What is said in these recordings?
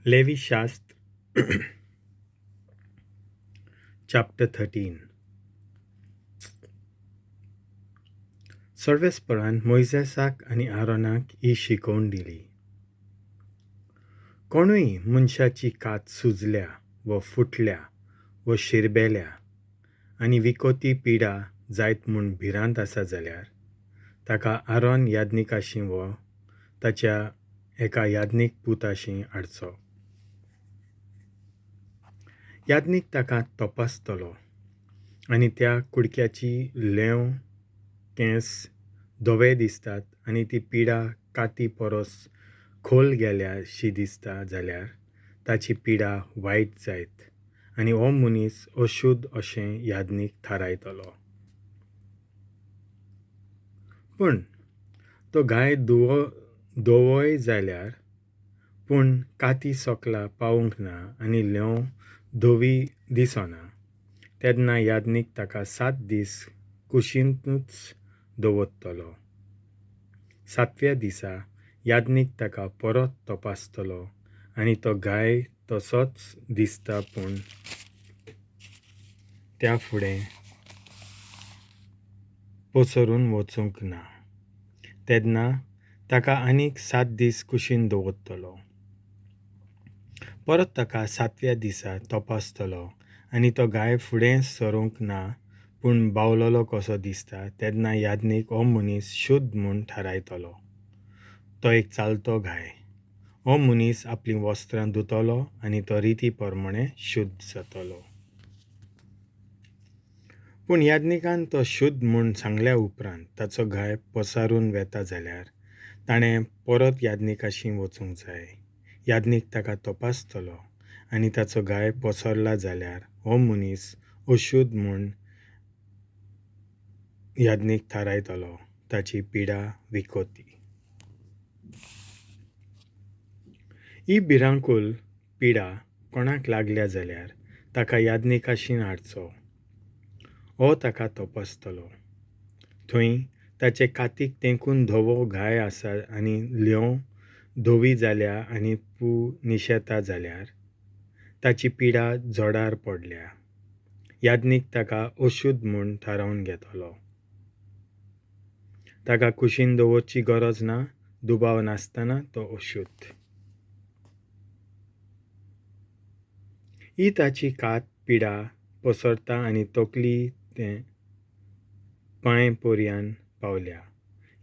लेवीशास्त्र chapter 13. सर्वेस्परान मोयजेसाक आनी आरोनाक ही शिकवण दिली. कोणूय मनशाची कात सुजल्या वा फुटल्या वा शिरबेल्या आनी विकोती पिडा जायत म्हूण भिरांत आसा जाल्यार ताका आरोन याज्ञिकाशी वो ताच्या एका याज्ञीक पुताशी हाडचो. याज्ञीक ताका तपासतलो आनी त्या कुडक्याची लेंव केंस धवे दिसतात आनी ती पिडा काती परस खोल गेल्या शी दिसता जाल्यार ताची पिडा वायट जायत आनी हो मनीस अशुद्ध अशें याज्ञीक थारायतलो. पूण तो घाय धवोय जाल्यार पूण काती सोकला पावूंक ना आनी ल्हेंव धवी दिसना तेन्ना याज्ञीक ताका 7 दीस कुशीनूच दवरतलो. 7व्या दिसा याज्ञीक ताका परत तपासतलो आनी तो घाय तसोच दिसता पूण त्या फुडें पसरून वचूंक ना तेन्ना ताका आनीक 7 दीस कुशीन दवरतलो. परत ताका 7व्या दिसा तपासतलो आनी तो घाय फुडें सरूंक ना पूण बावलोलो कसो दिसता तेन्ना याज्ञीक हो मनीस शुद्ध म्हूण थारायतलो. तो एक चालतो घाय. हो मनीस आपलीं वस्त्रां धुतलो आनी तो रिती प्रमाणे शुद्ध जातलो. पूण याज्ञिकान तो शुद्ध म्हूण सांगल्या उपरांत ताचो घाय पसारून वेता जाल्यार ताणें परत याज्ञिकाशी वचूंक जाय. याज्ञीक ताका तपासतलो आनी ताचो घाय पसरला जाल्यार हो मनीस अशुद्ध म्हूण याज्ञीक थारायतलो. ताची पिडा विकोती. ही भिरांकूळ पिडा कोणाक लागल्या जाल्यार ताका याज्ञिकाशी हाडचो. हो ताका तपासतलो. थंय ताचे कातीक तेंकून धवो घाय आसा आनी ल्हेंव धवी जाल्या आनी पू निशेता जाल्यार ताची पिडा जोडार पडल्या. याज्ञीक ताका अशुद्ध म्हूण थारावन घेतलो. ताका कुशीन दवरची गरज ना, दुबाव नासतना तो अशुद्ध. ही ताची कात पिडा पसरता आनी तकली तें पांय पर्यान पावल्या.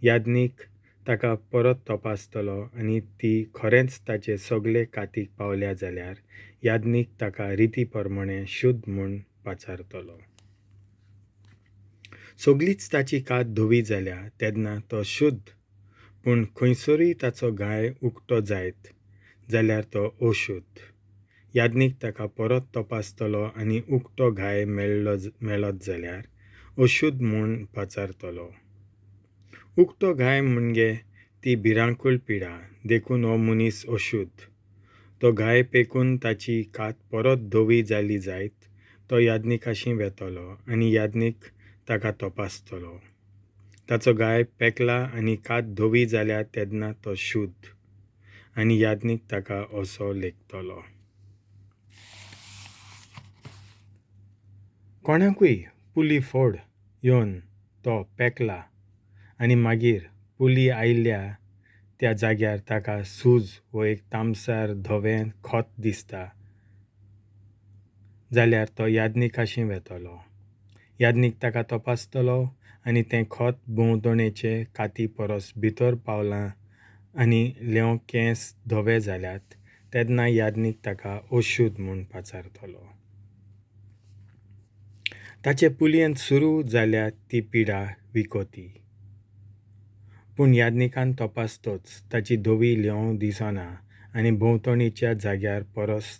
याज्ञीक ताका परत तपासतलो आनी ती खरेंच ताचे सगळे कातीक पावल्या जाल्यार याज्ञीक ताका रिती प्रमाणे शुद्ध म्हूण पाचारतलो. सगळीच ताची कात धवी जाल्या तेन्ना तो शुद्ध, पूण खंयसरूय ताचो घाय उक्तो जायत जाल्यार तो अशुद्ध. याज्ञीक ताका परत तपासतलो आनी उक्तो घाय मेळत जाल्यार अशुद्ध म्हूण पाचारतलो. उक्तो घाय म्हणजे ती भिरांकूळ पिडा, देखून हो मनीस अशुद्ध. तो घाय पेकून ताची कात परत धवी जाली जायत तो याज्ञिकाशी वेतलो आनी याज्ञीक ताका तपासतलो. ताचो घाय पेकला आनी कात धवी जाल्या तेन्ना तो शुद्ध आनी याज्ञीक ताका असो लेखतलो. कोणाकूय पुली फोड येवन तो पेकला आनी मागीर पुली आयिल्ल्या त्या जाग्यार ताका सूज वो एक तांबसार धवें खत दिसता जाल्यार तो याज्ञिकाशी वेतलो. याज्ञीक ताका तपासतलो आनी तें खत भोंवतणेचे काती परस भितर पावलां आनी ल्हेंव केंस धवे जाल्यात तेन्ना याज्ञीक ताका अशुद्ध म्हूण पाचारतलो. ताचे पुलयेंत सुरू जाल्या ती पिडा विकोती. पूण याज्ञिकान तपासतोच ताची धवी ल्हेंव दिसना आनी भोंवतणीच्या जाग्यार परस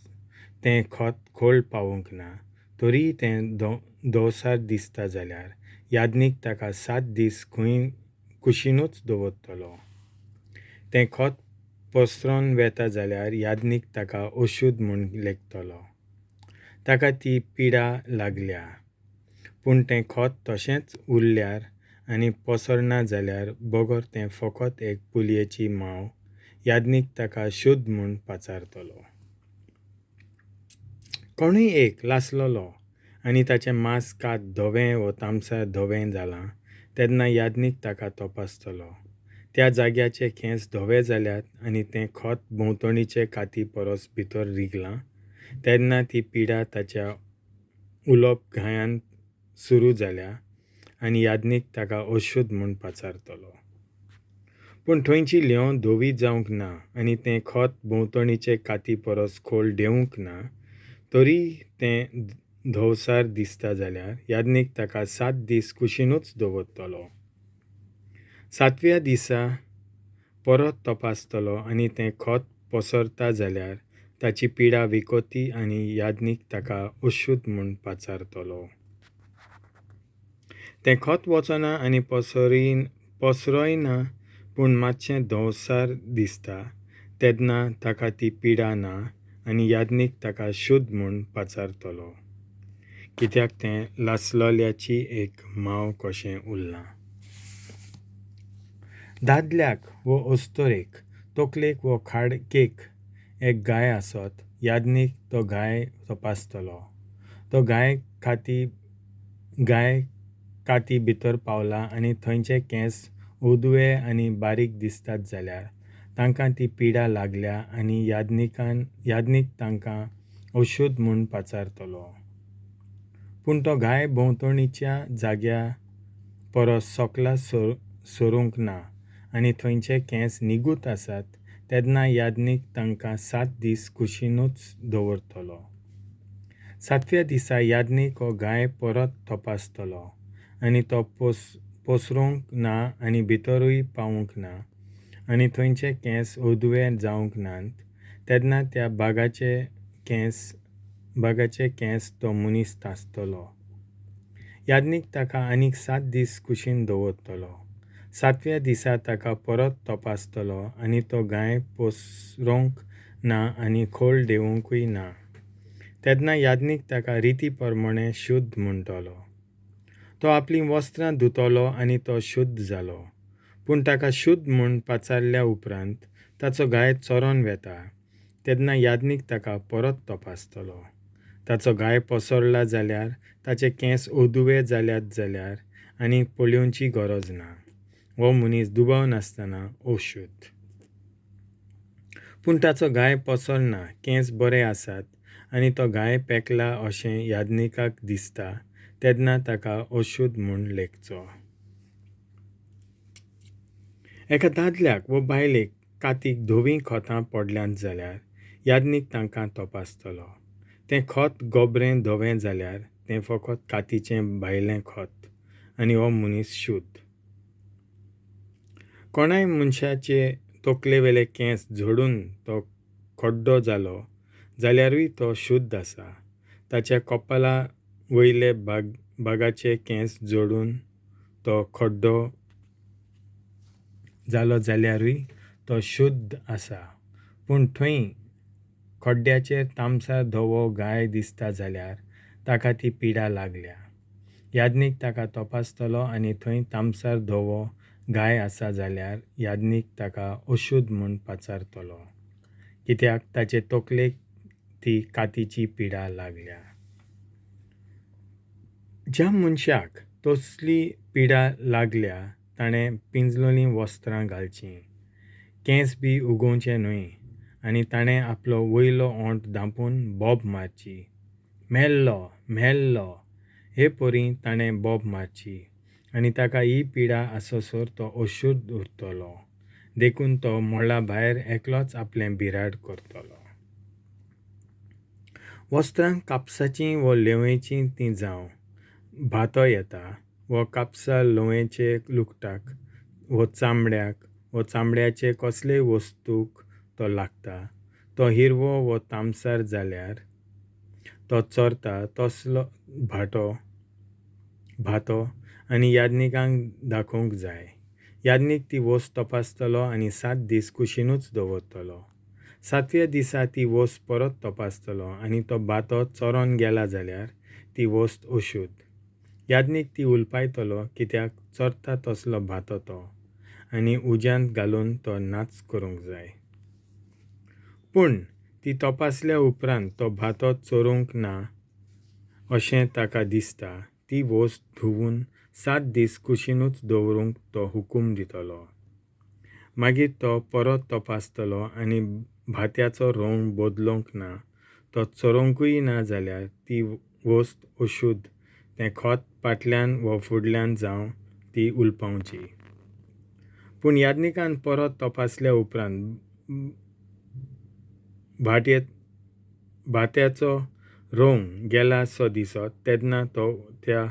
तें खत खोल पावूंक ना तरीय तें धवसार दिसता जाल्यार याज्ञीक ताका 7 दीस खंय कुशीनूच दवरतलो. तें खत पसरून वेता जाल्यार याज्ञीक ताका अशुद्ध म्हूण लेखतलो. ताका ती पिडा लागल्या पूण तें खत तशेंच उरल्यार आनी पसरना जाल्यार बगर तें फकत एक पुलयेची माव, याज्ञीक ताका शुद्ध म्हूण पाचारतलो. कोणूय एक लासलेलो आनी ताचें मांस कात धवें वो तांबसार धवें जालां तेन्ना याज्ञीक ताका तपासतलो. त्या जाग्याचे केंस धवे जाल्यात आनी तें खत भोंवतणीचे काती परस भितर रिगलां तेन्ना ती पिडा ताच्या उलोप घायांत सुरू जाल्या आनी याज्ञीक ताका अशुद्ध म्हूण पाचारतलो. पूण थंयची ल्हेंव धवी जावंक ना आनी तें खत भोंवतणीचे काती परस खोल देंवूंक ना, तरी तें धवसार दिसता जाल्यार याज्ञीक ताका 7 दीस कुशिनूच दवरतलो. सातव्या दिसा परत तपासतलो आनी तें खत पसरता जाल्यार ताची पिडा विकोती आनी याज्ञीक ताका अशुद्ध म्हूण पाचारतलो. तें खत वचना आनी पसरयना, पूण मातशें धवसार दिसता तेन्ना ताका ती पिडा ना आनी याज्ञीक ताका शुद्ध म्हूण पाचारतलो, कित्याक तें लासलेल्याची एक माव कशें उरलां. दादल्याक वो अस्तुरेक तकलेक वो खाडकेक एक घाय आसत, याज्ञीक तो घाय तपासतलो. तो घाय काती भितर पावला आनी थंयचे केंस अदुवे आनी बारीक दिसतात जाल्यार तांकां ती पिडा लागल्या आनी याज्ञीक तांकां अशुद्ध म्हूण पाचारतलो. पूण तो घाय भोंवतणीच्या जाग्या परस सकला सरूंक ना आनी थंयचे केंस निगूत आसात तेन्ना याज्ञीक तांकां 7 दीस कुशिनूच दवरतलो. सातव्या दिसा याज्ञीक हो घाय परत तपासतलो आनी तो पसरूंक ना आनी भितरूय पावूंक ना आनी थंयचे केंस अदुवे जावंक नात तेन्ना त्या भागाचे केंस तो मनीस तासतलो. याज्ञीक ताका आनीक 7 दीस कुशीन दवरतलो. सातव्या दिसा ताका परत तपासतलो आनी तो घाय पसरूंक ना आनी खोल देंवूंकय ना तेन्ना याज्ञीक ताका रिती प्रमाणें शुद्ध म्हणटलो. तो आपलीं वस्त्रां धुतलो आनी तो शुद्ध जालो. पूण ताका शुद्ध म्हूण पाचारल्या उपरांत ताचो घाय चरोन वेता तेन्ना याज्ञीक ताका परत तपासतलो. ताचो घाय पसरला जाल्यार, ताचे केंस अदुवे जाल्यात जाल्यार आनी पळोवची गरज ना, हो मनीस दुबाव नासतना अशुद्ध. पूण ताचो घाय पसरना, केंस बरे आसात आनी तो घाय पेकला अशें याज्ञिकाक दिसता तेन्ना ताका अशुद्ध म्हूण लेखचो. एका दादल्याक वो बायलेक कातीक धवीं खतां पडल्यांत जाल्यार याज्ञीक तांकां तपासतलो. तें खत गोबरें धवें जाल्यार तें फकत कातीचें भायलें खत आनी हो मनीस शुद्ध. कोणाय मनशाचे तकलेवेले केंस झडून तो खड्डो जालो जाल्यारूय तो शुद्ध आसा. ताच्या कपाला वयले भागाचे केंस झडून तो खड्डो जालो जाल्यारूय तो शुद्ध आसा. पूण थंय खड्ड्याचेर तांबसार धवो घाय दिसता जाल्यार ताका ती पिडा लागल्या. याज्ञीक ताका तपासतलो आनी थंय तांबसार धवो घाय आसा जाल्यार याज्ञीक ताका अशुद्ध म्हूण पाचारतलो, कित्याक ताचे तकलेक ती कातीची पिडा लागल्या. ज्या मनशाक तसली पिडा लागल्या ताणें पिंजलेलीं वस्त्रां घालचीं, केंस बी उगोवचे न्हय आनी ताणें आपलो वयलो ओंठ धांपून बोब मारची, मेल्लो मेल्लो हे परी ताणें बोब मारची आनी ताका ही पिडा आससर तो अशुद्ध उरतलो. देखून तो मळा भायर एकलोच आपलें बिराड करतलो. वस्त्रां कापसाचीं वो लेवेचीं तीं जावं, भातो येता वो कापसा लवेचे लुगटाक वो चामड्याक वो चामड्याचे कसलेय वस्तूक तो लागता, तो हिरवो वो तांबसार जाल्यार तो चरता तसलो भातो आनी याज्ञिकांक दाखोवंक जाय. याज्ञीक ती वस्त तपासतलो आनी 7 दीस कुशिनूच दवरतलो. सातव्या दिसा ती वस्त परत तपासतलो आनी तो भातो चरोन गेला जाल्यार ती वस्त अशुद्ध. याज्ञीक ती उलपायतलो, कित्याक चरता तसलो भातो तो आनी उज्यांत घालून तो नाच करूंक जाय. पूण ती तपासल्या उपरांत तो भातो चरोवंक ना अशें ताका दिसता, ती वस्त धुवून 7 दीस कुशिनूच दवरूंक तो हुकूम दितलो. मागीर तो परत तपासतलो आनी भात्याचो रंग बदलूंक ना, तो चरोवंकूय ना जाल्यार ती वस्त अशुद्ध, तें खत फाटल्यान वो फुडल्यान जावं ती उलपावची. पूण याज्ञिकान परत तपासल्या उपरांत भात्याचो रंग गेला सो दिसत तेन्ना तो त्या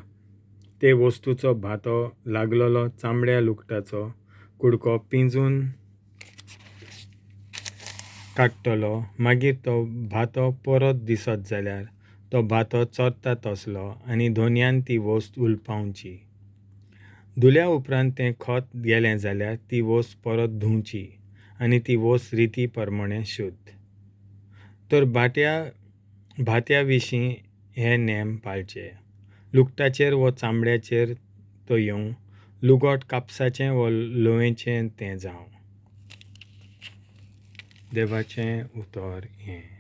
ते वस्तूचो भातो लागलेलो चामड्या लुगटाचो कुडको पिंजून काडटलो. मागीर तो भातो परत दिसत जाल्यार तो भातो चरता तसलो आनी धनयान ती वस्त उलपावची. धुल्या उपरांत तें खत गेलें जाल्यार ती वस्त परत धुवची आनी ती वस्त रिती प्रमाणें शुद्ध. तर भात्या विशीं हे नेम पाळचे. लुगटाचेर वो चामड्याचेर तो येवं, लुगट कापसाचें वो लुवेचें तें जावं. देवाचें उतर हें.